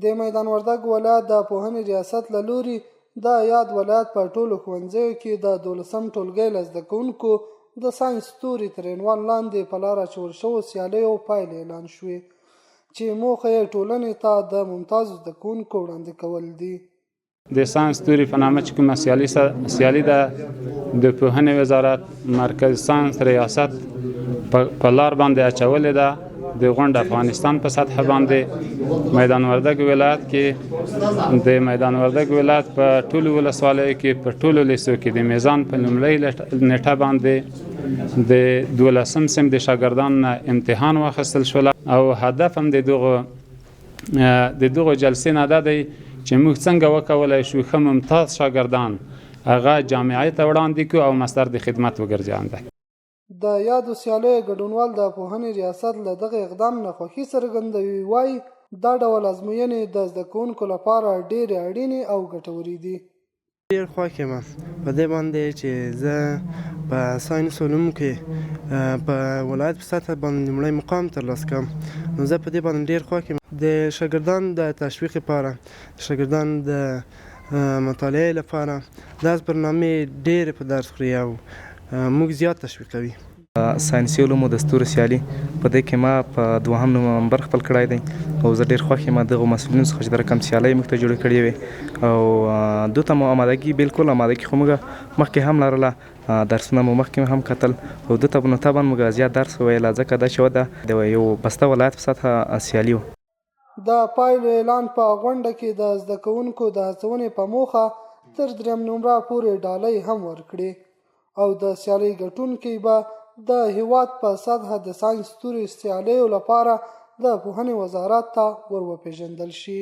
د میدان وردګ ولایت د پوهنې ریاست له لوري د یاد ولایت په ټولو ښوونځیو کې د دولسم ټولګي له زده کوونکو د ساینس ستوري تر عنوان لاندې په لاره اچول شوو سیالیو پایلې اعلان شوې، چې موخه یې ټولنې ته د ممتازو زده کوونکو وړاندې کول دي. د ساینس ستوري په نامه چې کومه سیالي ده، د پوهنې وزارت مرکز ساینس ریاست په لار باندې اچولې ده. د غونډ افغانستان په سطح باندې میدان وردګ ولایت کې، د میدان وردګ ولایت په ټولو ولسوالیو کې، په ټولو لیسو کې د میزان په لومړۍ نیټه باندې د دولسم سم د شاګردانو نه امتحان واخیستل شول، او هدف هم د دغه جلسې نه دا دی چې موږ څنګه وکولای شو ښه ممتاز شاګردان هغه جامعې ته وړاندې کړو او مصدر د خدمت وګرځي آنده. د یادو سیالیو ګډونوال د پوهنې ریاست له دغه اقدام نه خوښي څرګندوي، وایي دا ډول ازموینې د زده کوونکو لپاره ډېرې اړینې او ګټورې دي. ډېر خوښ یم په دې باندې چې زه په ساینس علومو کې په ولایت په سطح باندې لومړی مقام ترلاسه کړم، نو زه په دې باندې ډېر خوښ یم. د شاګردانو د تشویق لپاره، د شاګردانو د مطالعې لپاره داسې برنامې ډېرې په درس خوري او موږ زیات تشویقوي. ساینسي علومو د ستورو سیالي، په دې کې ما په دوهم نمبر خپل کړی دی او زه ډېر خوښ یم دغو مسؤلینو څخه چې دا رقم سیالۍ موږ ته جوړې کړې وې او دوته مو آمادګي، بالکل آمادګي خو موږ مخکې هم لرله، درسونه مو مخکې هم کتل او دوته نو طبعا موږ زیات درس ویله، ځکه دا چې ده د یو بسته ولایت په سطح سیالي وه. د پایلو اعلان په غونډه کې د زده کوونکو د هڅونې په موخه تر دریم نمره پورې ډالۍ هم ورکړې او د سیالۍ ګټونکي به د هیواد په سطحه د ساینس ستوري سیالیو لپاره د پوهنې وزارت ته ور وپېژندل شي.